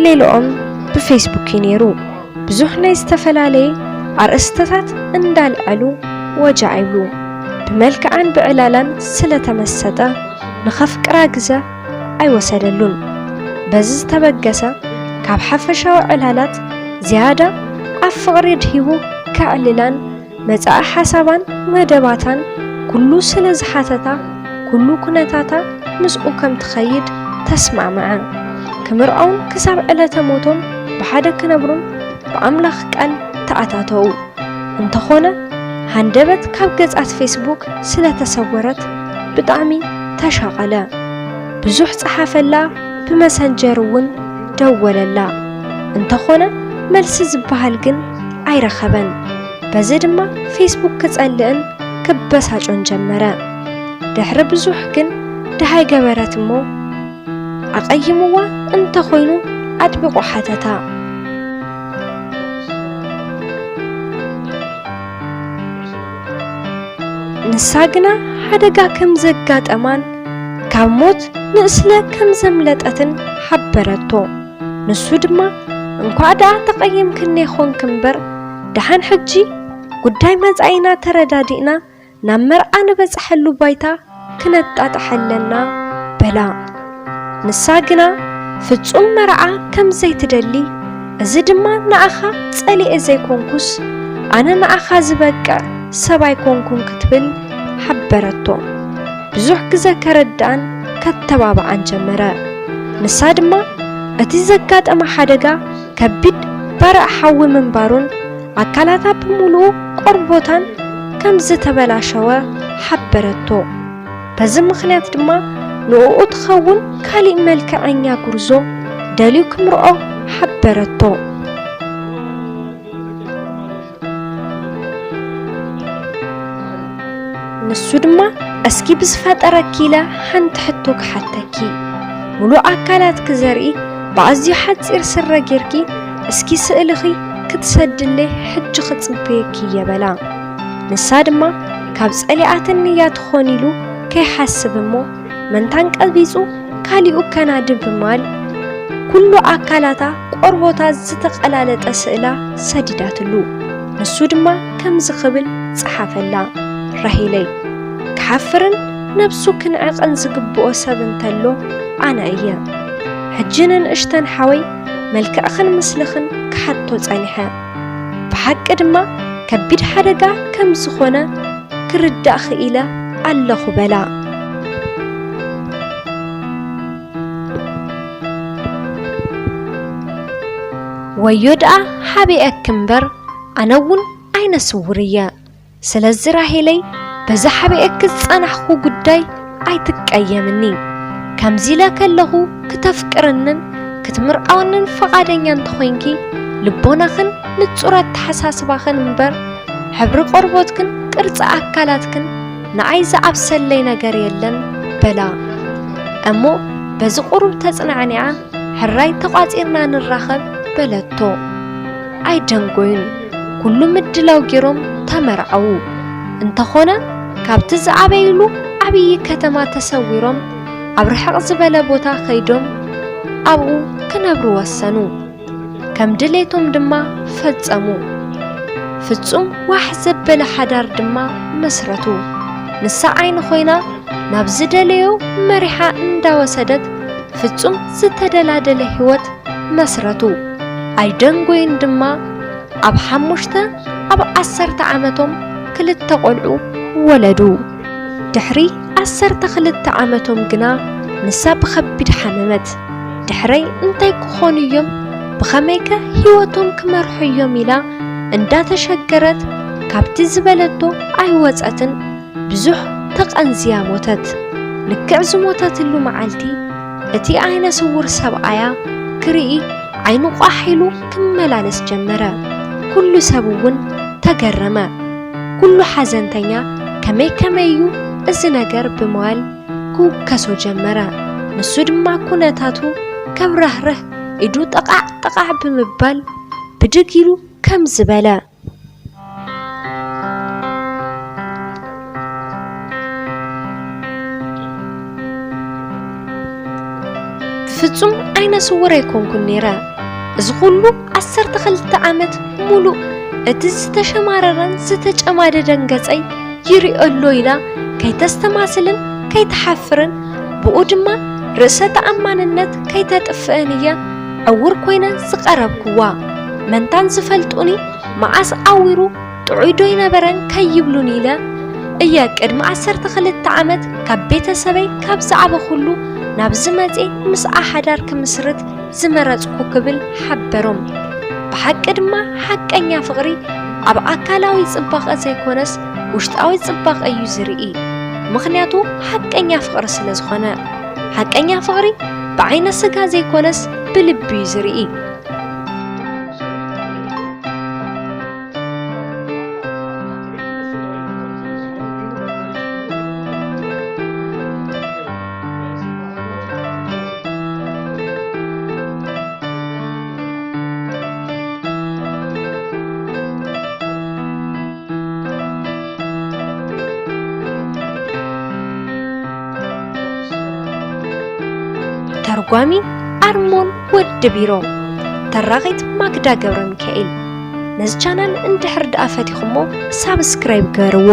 ሌልኦም ብፌስቡክ እዩ ነይሩ። ብዙሕ ናይ ዝተፈላለየ ኣርእስትታት እንዳልዐሉ ወጃዕ ይብሉ። ብመልክዓን ብዕላላን ስለተመሰጠ ንኸፍቅራ ግዘ ኣይወሰደሉን። በዚ ዝተበገሰ ካብ ሓፈሻዊ ዕላላት ዝያዳ ኣብ ፍቕሪ ድሂቡ ከዕልላን መጻኢ ሓሳባን መደባታን ኩሉ ስለ ዝሓተታ፣ ኩሉ ኩነታታ ምስኡ ከም ትኸይድ ተስማዕምዐ። ክምርዖን ክሳብ ዕለተ ሞቶም ብሓደ ክነብሩን ብኣምላኽ ቃል ተኣታተዉ። እንተኾነ፣ ሃንደበት ካብ ገጻት ፌስቡክ ስለ ተሰወረት ብጣዕሚ ተሻቐለ። ብዙሕ ጸሓፈላ፣ ብመሰንጀር እውን ደወለላ። እንተኾነ፣ መልሲ ዝበሃል ግን ኣይረኸበን። በዚ ድማ ፌስቡክ ክጸልእን ክበሳጮን ጀመረ። ድሕሪ ብዙሕ ግን ደሃይ ገበረት እሞ፣ ኣቐይምዋ እንተኾይኑ ኣጥቢቑ ሓተታ። ንሳ ግና ሓደጋ ከም ዘጋጠማን ካብ ሞት ንእስለ ከም ዘምለጠትን ሓበረቶ። ንሱ ድማ፣ "እንኳዕ ደኣ ተቐይምክኒ ኾንክ እምበር፣ ደሓን ሕጂ ጉዳይ መጻኢና ተረዳዲእና ናብ መርዓ ንበጽሐሉ ባይታ ክነጣጥሕ ኣለና" በላ። ንሳ ግና ፍጹም መርዓ ከም ዘይትደሊ፣ "እዚ ድማ ንኣኻ ጸሊኤ ዘይኮንኩስ፣ ኣነ ንኣኻ ዝበቅዕ ሰብ ኣይኮንኩን" ክትብል ሓበረቶ። ብዙሕ ግዘ ከረድኣን ከተባብዓን ጀመረ። ንሳ ድማ እቲ ዘጋጠማ ሓደጋ ከቢድ ባርዕ ሓዊ ምንባሩን ኣካላታ ብምሉኡ ቆርቦታን ከም ዝተበላሸወ ሓበረቶ። በዚ ምኽንያት ድማ ንእኡ ትኸውን ካሊእ መልክዐኛ ጉርዞ ደልዩ ክምርዖ ሓበረቶ። ንሱ ድማ፣ "እስኪ ብዝፈጠረኪ ኢለ ሓንቲ ሕቶ ክሓተኪ። ሙሉእ ኣካላትኪ ዘርኢ ብኣዝዩ ሓጺር ስረ ጌርኪ፣ እስኪ ስእልኺ ክትሰድለይ ሕጂ ክጽበየኪ እየ" በላ። ንሳ ድማ፣ ካብ ጸሊኣትኒ እያ ትኾን ኢሉ ከይሓስብ እሞ፣ መንታን ቀቢጹ ካሊኡ ከናድብ ብማል፣ ኩሉ ኣካላታ ቆርቦታ ዝተቐላለጠ ስእላ ሰዲዳትሉ። ንሱ ድማ ከምዚ ክብል ጸሓፈላ፣ "ራሄለይ፣ ክሓፍርን ነብሱ ክንዕቕን ዝግብኦ ሰብ እንተሎ ኣነ እየ። ሕጂ ንንእሽተን ሓወይ መልክዕኽን ምስልኽን ክሓቶ ጸኒሐ። ብሓቂ ድማ ከቢድ ሓደጋ ከም ዝኾነ ክርዳእ ክኢለ ኣለኹ" በላ። ወዮ ደኣ ሓቢኤኪ እምበር፣ ኣነ እውን ዓይነ ስውር እየ። ስለዚ ራሄለይ፣ በዚ ሓቢኤኪ ዝጸናሕኩ ጉዳይ ኣይትቀየምኒ። ከምዚ ኢለ ከለኹ፣ ክተፍቅርንን ክትምርዓወንን ፈቓደኛ እንተኾይንኪ፣ ልቦናኽን ንጹር ኣተሓሳስባኽን እምበር፣ ሕብሪ ቆርቦትክን ቅርጺ ኣካላትክን ንዓይ ዝኣብሰለይ ነገር የለን በላ። እሞ በዚ ቁሩብ ተጽናዕኒዓ፣ ሕራይ ተቋጺርና ንራኸብ በለቶ። ኣይደንጎዩን፣ ኩሉ ምድላው ገይሮም ተመርዓዉ። እንተኾነ ካብቲ ዝዓበይሉ ዓብዪ ከተማ ተሰዊሮም ኣብ ርሕቕ ዝበለ ቦታ ከይዶም ኣብኡ ክነብሩ ወሰኑ። ከም ድሌቶም ድማ ፈጸሙ። ፍጹም ዋሕ ዘበለ ሓዳር ድማ መስረቱ። ንሳ ዓይኒ ኮይና ናብ ዝደለዮ መሪሓ እንዳወሰደት ፍጹም ዝተደላደለ ህይወት መስረቱ። ኣይደንጎይን ድማ ኣብ ሓሙሽተ ኣብ ዓሰርተ ዓመቶም ክልተ ቆልዑ ወለዱ። ድሕሪ ዓሰርተ ክልተ ዓመቶም ግና ንሳ ብኸቢድ ሓመመት። ድሕረይ እንታይ ክኾኑ እዮም? ብኸመይከ ህይወቶም ክመርሑ እዮም? ኢላ እንዳተሸገረት ካብቲ ዝበለቶ ኣይወጸትን። ብዙሕ ተቐንዝያ ሞተት። ልክዕ ዝሞተትሉ መዓልቲ እቲ ዓይነ ስውር ሰብኣያ ክርኢ ዓይኑ ቋሕ ኢሉ ክመላለስ ጀመረ። ኩሉ ሰብ እውን ተገረመ። ኩሉ ሓዘንተኛ ከመይ ከመይ እዩ እዚ ነገር ብምባል ክውከሶ ጀመረ። ንሱ ድማ ኩነታቱ ከብራህርህ ኢዱ ጠቓዕ ጠቓዕ ብምባል ብድግ ኢሉ ከምዚ በለ። ፍጹም ዓይነ ስውር ኣይኮንኩን ነይረ። እዚ ኩሉ ዓሰርተ ክልተ ዓመት ሙሉእ እቲ ዝተሸማረረን ዝተጨማደደን ገጸይ ይሪኦ ኣሎ ኢላ ከይተስተማስልን ከይትሓፍርን፣ ብኡ ድማ ርእሰ ተኣማንነት ከይተጥፍእን እየ ዕውር ኮይነ ዝቐረብክዋ። መንታን ዝፈልጡኒ መዓስ ዓዊሩ ጥዑይ ዶ ይነበረን ከይብሉን ኢለ እየ ቅድሚ ዓሰርተ ክልተ ዓመት ካብ ቤተሰበይ ካብ ዝዓበኹሉ ናብዚ መጽየ ምስኣ ሓዳር ክምስርት ዝመረጽኩ ክብል ሓበሮም። ብሓቂ ድማ ሓቀኛ ፍቕሪ ኣብ ኣካላዊ ጽባቐ ዘይኮነስ ውሽጣዊ ጽባቐ እዩ ዝርኢ። ምኽንያቱ ሓቀኛ ፍቕሪ ስለ ዝኾነ። ሓቀኛ ፍቕሪ ብዓይነ ስጋ ዘይኮነስ ብልቢ እዩ ዝርኢ። ተርጓሚ ኣርሞን ወዲ ቢሮ። ተራኺት ማክዳ ገብረ ሚካኤል። ነዚ ቻናል እንድሕር ደኣ ፈቲኹሞ ሳብስክራይብ ገርዎ።